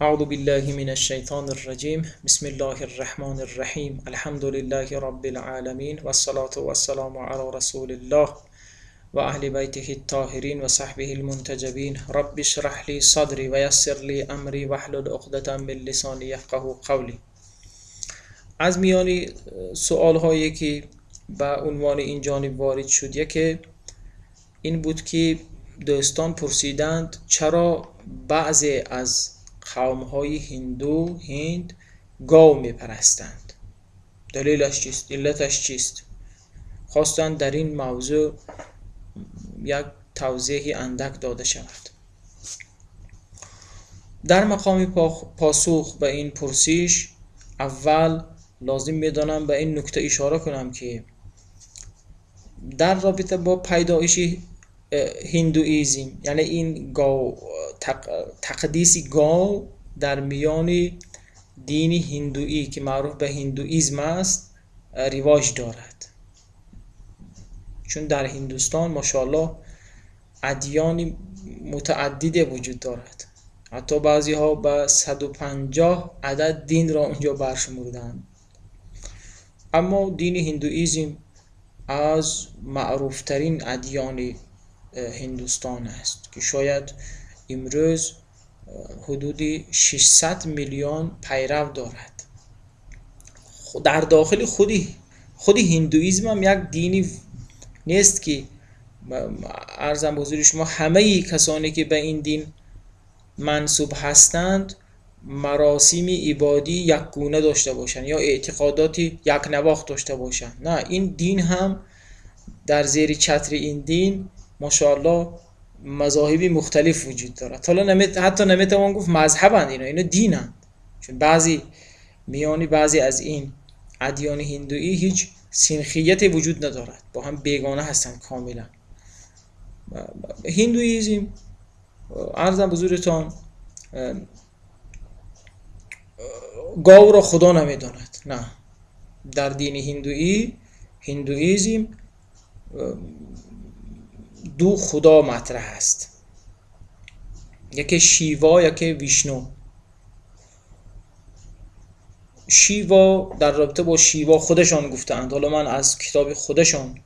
أعوذ بالله من الشيطان الرجيم. بسم الله الرحمن الرحيم. الحمد لله رب العالمين والصلاة والسلام على رسول الله وأهل بيته الطاهرين وصحبه المنتجبين. رب اشرح لي صدري ويسر لي أمري واحلل عقدة من لساني يفقهوا قولي. از میان سوال هایی که به عنوان این جانب وارد شد، یکی این بود که دوستان پرسیدند چرا بعضی از قوم های هندو هند گاو میپرستند، دلیلش چیست، علتش چیست؟ خواستند در این موضوع یک توضیح اندک داده شود. در مقام پاسخ به این پرسش اول لازم میدانم به این نکته اشاره کنم که در رابطه با پیدایش هندوئیسم، یعنی این گاو، تقدیس گاو در میان دین هندویی که معروف به هندوئیسم است رواج دارد، چون در هندوستان ماشاءالله ادیان متعدد وجود دارد، حتی بعضی ها به 150 عدد دین را اونجا برشمردند. اما دین هندوئیسم از معروفترین ادیان هندوستان است که شاید امروز حدود 600 میلیون پیرو دارد. در داخل خود هندوئیسم هم یک دینی نیست که عرضم به حضور شما همه کسانی که به این دین منسوب هستند مراسم عبادی یک گونه داشته باشند یا اعتقادات یک نواخت داشته باشند. نه، این دین هم در زیر چتر این دین ماشاءالله مذاهب مختلف وجود دارد. حالا حتی نمیتوان گفت مذهبند، اینا دینند، چون بعضی میانی بعضی از این ادیان هندویی هیچ سنخیت وجود ندارد، با هم بیگانه هستند کاملا. هندوئیسم عرضم حضورتان گاو را خدا نمیداند. نه، در دین هندویی هندوئیسم دو خدا مطرح است، یکی شیوا یکی ویشنو. شیوا در رابطه با شیوا خودشان گفتند، حالا من از کتاب خودشان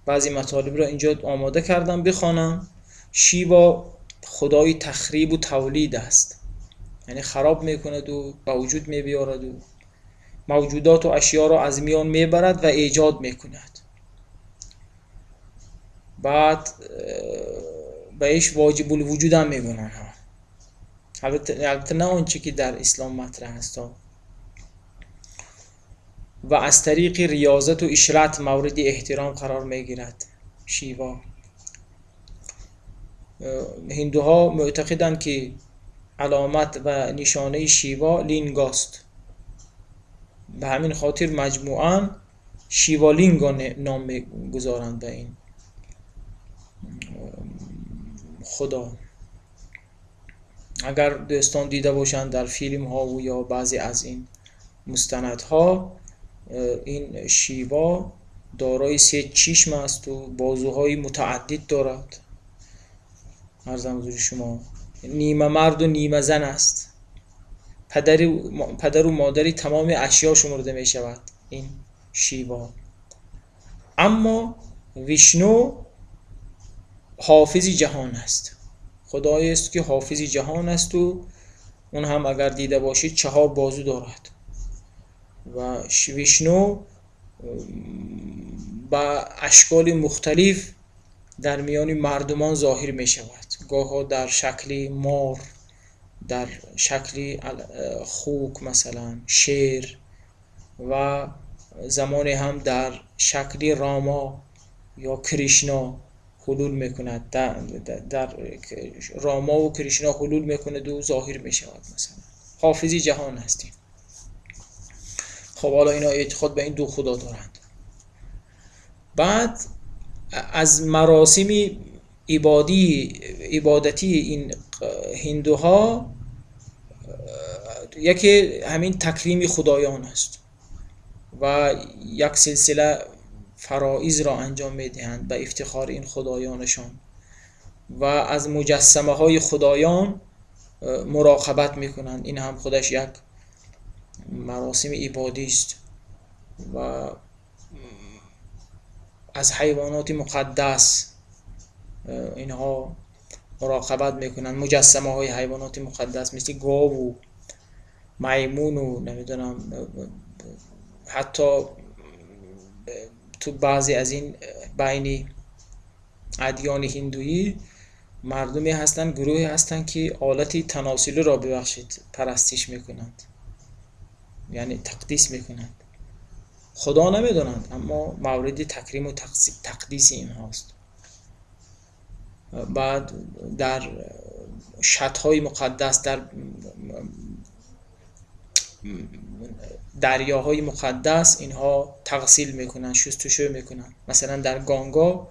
بعضی مطالب را اینجا آماده کردم بخوانم. شیوا خدای تخریب و تولید است، یعنی خراب میکند و به وجود میبیارد و موجودات و اشیا را از میان میبرد و ایجاد میکند. بعد بهش واجب الوجود هم میگونن ها، البته نه آنچه که در اسلام مطرح است. و از طریق ریاضت و اشرت مورد احترام قرار میگیرد شیوا. هندوها معتقدند که علامت و نشانه شیوا لینگاست، به همین خاطر مجموعاً شیوالینگا نام میگذارند به این خدا. اگر دوستان دیده باشند در فیلم ها و یا بعضی از این مستندها، این شیوا دارای 3 چشم است و بازوهای متعدد دارد. عرضم حضور شما نیمه مرد و نیمه زن است، پدر و مادری تمام اشیا شمرده می شود این شیوا. اما ویشنو حافظ جهان است، خدایی است که حافظ جهان است و اون هم اگر دیده باشید 4 بازو دارد. و ویشنو با اشکال مختلف در میان مردمان ظاهر می شود، گاهی در شکل مار، در شکل خوک مثلا، شیر، و زمانی هم در شکل راما یا کریشنا حلول میکند، در راما و کریشنا حلول میکند و ظاهر میشود. مثلا حافظی جهان هستیم. خب حالا اینا اعتقاد به این دو خدا دارند. بعد از مراسم عبادتی این هندوها یکی همین تکریم خدایان است و یک سلسله فرائض را انجام میدهند به افتخار این خدایانشان و از مجسمه های خدایان مراقبت میکنند. این هم خودش یک مراسم عبادی است و از حیوانات مقدس اینها مراقبت میکنند. مجسمه های حیوانات مقدس مثل گاو و میمون و نمیدونم، حتی تو بعضی از این بین ادیان هندویی مردمی هستند، گروهی هستند که آلت تناسلی را ببخشید پرستش میکنند، یعنی تقدیس میکنند. خدا نمیدونند اما مورد تکریم و تقدیس اینهاست. بعد در شطهای مقدس، در دریاهای مقدس اینها تغسیل میکنند، شستشو میکنند. مثلا در گانگا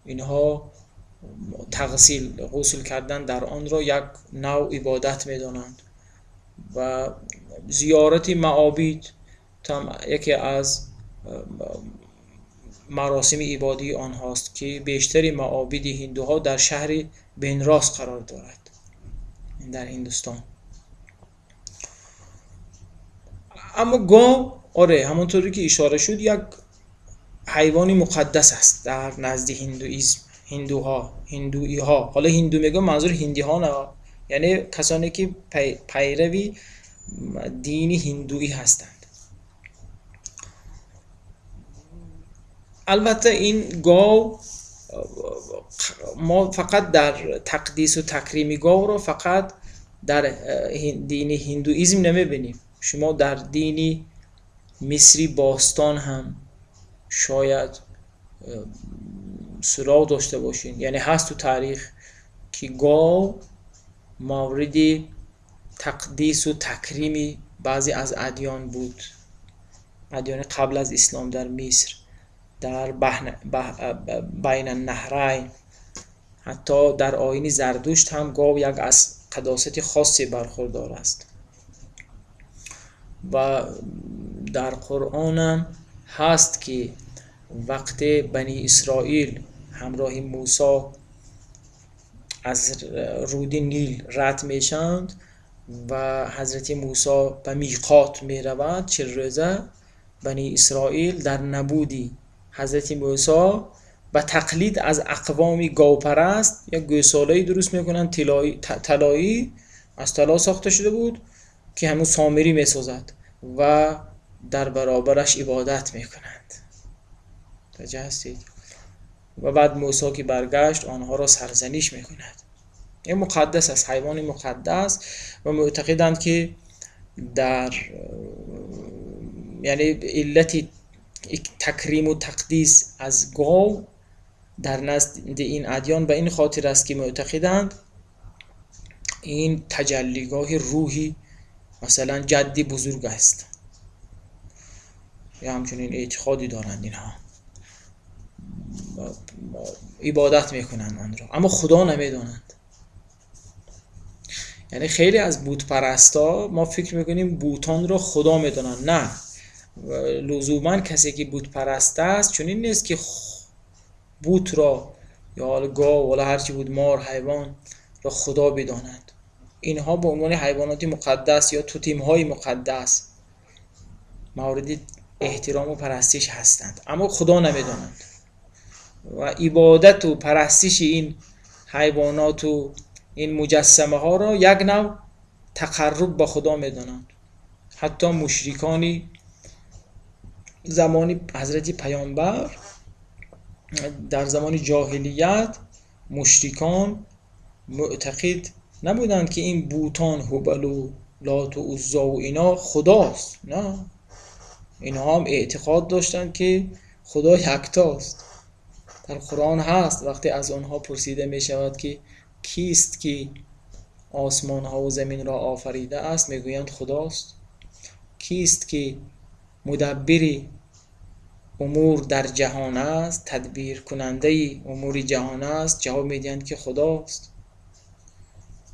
اینها تغسیل، غسل کردن در آن را یک نوع عبادت میدانند و زیارت معابد هم یکی از مراسم عبادی آنهاست که بیشتر معابد هندوها در شهر بنراس قرار دارد در هندوستان. اما گاو، آره همونطوری که اشاره شد، یک حیوان مقدس است در نزد هندوئیسم، هندوها، هندویی ها. حالا هندو میگم منظور هندی ها نه، یعنی کسانی که پیروی دین هندویی هستند. البته این گاو ما فقط در تقدیس و تکریم گاو را فقط در دین هندوئیسم نمیبینیم. شما در دین مصری باستان هم شاید سراغ داشته باشین، یعنی هست تو تاریخ که گاو مورد تقدیس و تکریم بعضی از ادیان بود، ادیان قبل از اسلام در مصر، در بین النهرین، حتی در آیین زردشت هم گاو یک از قداست خاصی برخوردار است و در قرآن هم هست که وقت بنی اسرائیل همراه موسی از رود نیل رد میشند و حضرت موسی به میقات میرود 40 روزه، بنی اسرائیل در نبودی حضرت موسی به تقلید از اقوام گاوپرست یک گوساله‌ای درست میکنند، طلایی، از طلا ساخته شده بود که همون سامری میسازد و در برابرش عبادت میکنند. توجه هستید؟ و بعد موسی که برگشت آنها را سرزنش میکند. این مقدس است، حیوان مقدس، و معتقدند که در یعنی علت تکریم و تقدیس از گاو در نزد این ادیان به این خاطر است که معتقدند این تجلیگاه روحی مثلا جدی بزرگ است، یا همچنین اعتقادی دارند، اینها عبادت میکنند آن را، اما خدا نمیدانند. یعنی خیلی از بت پرستا ما فکر میکنیم بوتان را خدا میدانند، نه، لزوما کسی که بت پرست است چنین نیست که بت را یا حالا گاو ولا هرچی بود، مار، حیوان را خدا بدانند. اینها به عنوان حیوانات مقدس یا توتیم های مقدس مورد احترام و پرستش هستند، اما خدا نمیدانند و عبادت و پرستش این حیوانات و این مجسمه ها را یک نوع تقرب با خدا میدانند. حتی مشرکانی زمانی حضرت پیامبر در زمان جاهلیت مشرکان معتقد نبودند که این بوتان هبل و لات و عزا و اینا خداست، نه، اینها هم اعتقاد داشتند که خدا یکتاست. در قرآن هست وقتی از آنها پرسیده می شود که کیست که آسمان ها و زمین را آفریده است، میگویند خداست. کیست که مدبر امور در جهان است، تدبیر کننده امور جهان است، جواب میدهند که خداست.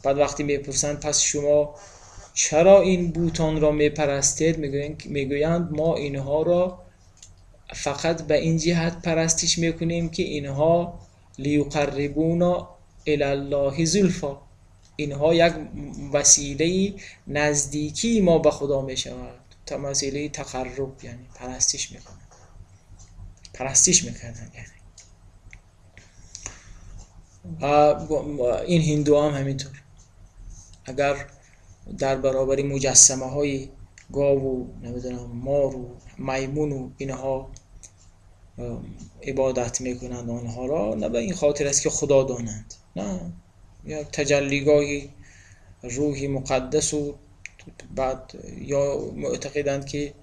بعد وقتی میپرسند پس شما چرا این بوتان را میپرستید، میگویند ما اینها را فقط به این جهت پرستش میکنیم که اینها لیقربونا الی الله زلفا، اینها یک وسیله نزدیکی ما به خدا می شود، وسیله تقرب، یعنی پرستش میکنن، پرستش میکردن یعنی. و این هندو هم همینطور، اگر در برابر مجسمه های گاو و نمیدونم مار و میمون و اینها عبادت میکنند آنها را، نه به این خاطر است که خدا دانند، نه، یا تجلیگاهی روحی مقدس و بعد یا معتقدند که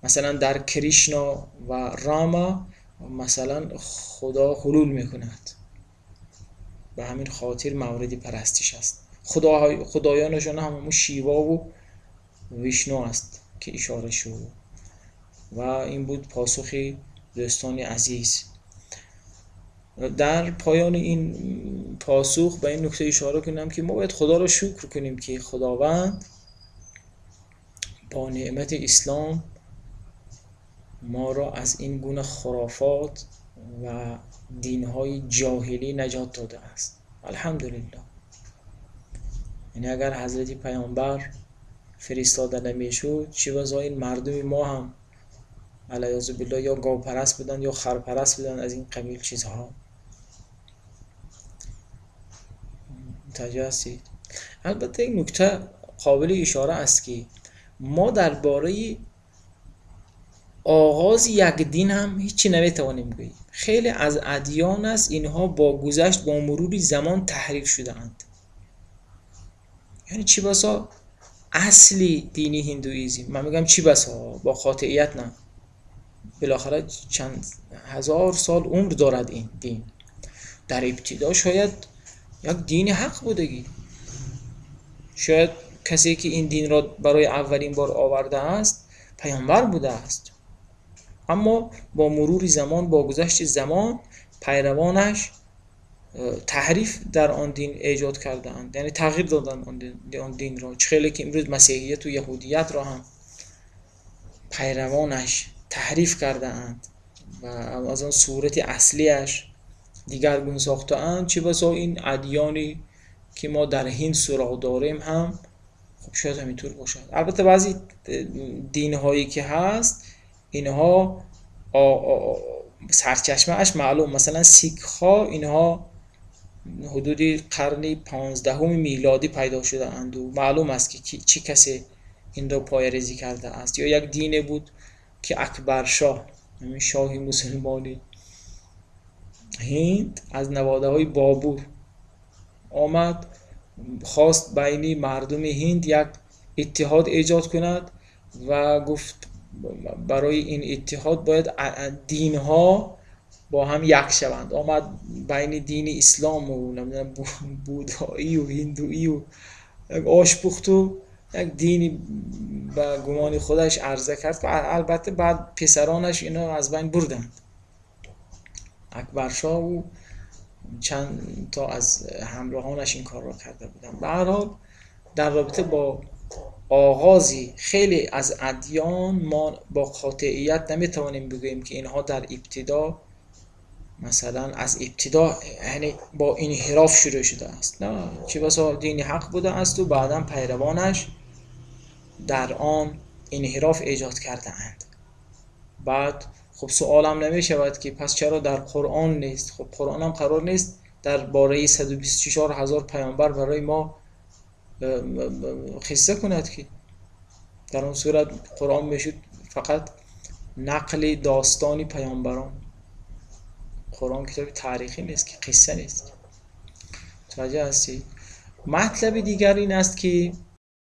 مثلا در کریشنا و راما مثلا خدا حلول میکند، به همین خاطر مورد پرستش است. خدایانشان هم شیوا و ویشنو است که اشاره شد. و این بود پاسخی دوستان عزیز. در پایان این پاسخ به این نکته اشاره کنم که ما باید خدا را شکر کنیم که خداوند با نعمت اسلام ما را از این گونه خرافات و دینهای جاهلی نجات داده است. الحمدلله. یعنی اگر حضرت پیامبر فرستاده نمیشد، چه بسا این مردم ما هم علیاذ بالله یا گاوپرست بودن یا خرپرست بودن، از این قبیل چیزها. متوجه هستید؟ البته این نکته قابل اشاره است که ما درباره آغاز یک دین هم هیچی نمیتوانیم بگوییم. خیلی از ادیان است اینها با گذشت، با مرور زمان تحریف شده‌اند. یعنی چی بسا اصلی دینی هندوئیسم، من میگم چی بسا با قاطعیت نه، بالاخره چند هزار سال عمر دارد این دین. در ابتدا شاید یک دین حق بودگی، شاید کسی که این دین را برای اولین بار آورده است پیامبر بوده است، اما با مرور زمان، با گذشت زمان، پیروانش تحریف در آن دین ایجاد کردند، یعنی تغییر دادن آن دین را. خیلی که امروز مسیحیت و یهودیت را هم پیروانش تحریف کرده اند و از آن صورت اصلیش دیگرگون ساخته اند. چه بسا این ادیانی که ما در هند سراغ داریم هم خب شاید همینطور باشد. البته بعضی دین هایی که هست اینها سرچشمه اش معلوم، مثلا سیک ها اینها حدود قرن 15 میلادی پیدا شده اند و معلوم است که چه کسی این را پایه‌ریزی کرده است. یا یک دین بود که اکبر شاه، همین شاهی مسلمانی هند، از نواده های بابور آمد، خواست بین مردم هند یک اتحاد ایجاد کند و گفت برای این اتحاد باید دینها با هم یک شوند. آمد بین دین اسلام و نمیدونم بودایی و هندویی و یک آش پخت و یک دینی به گمان خودش عرضه کرد که البته بعد پسرانش اینا از بین بردند. اکبرشاه و چند تا از همراهانش این کار را کرده بودند. به هر حال در رابطه با آغازی خیلی از ادیان ما با قاطعیت نمیتوانیم بگوییم که اینها در ابتدا مثلا از ابتدا یعنی با انحراف شروع شده است، نه، چه بسا دین حق بوده است و بعدا پیروانش در آن انحراف ایجاد کرده اند. بعد خب سوالم نمی شود که پس چرا در قرآن نیست؟ خب قرآن هم قرار نیست در باره 124,000 پیامبر برای ما قصه کند که در آن صورت قرآن میشد فقط نقل داستانی پیامبران. قرآن کتاب تاریخی نیست که، قصه نیست. متوجه هستی؟ مطلب دیگر این است که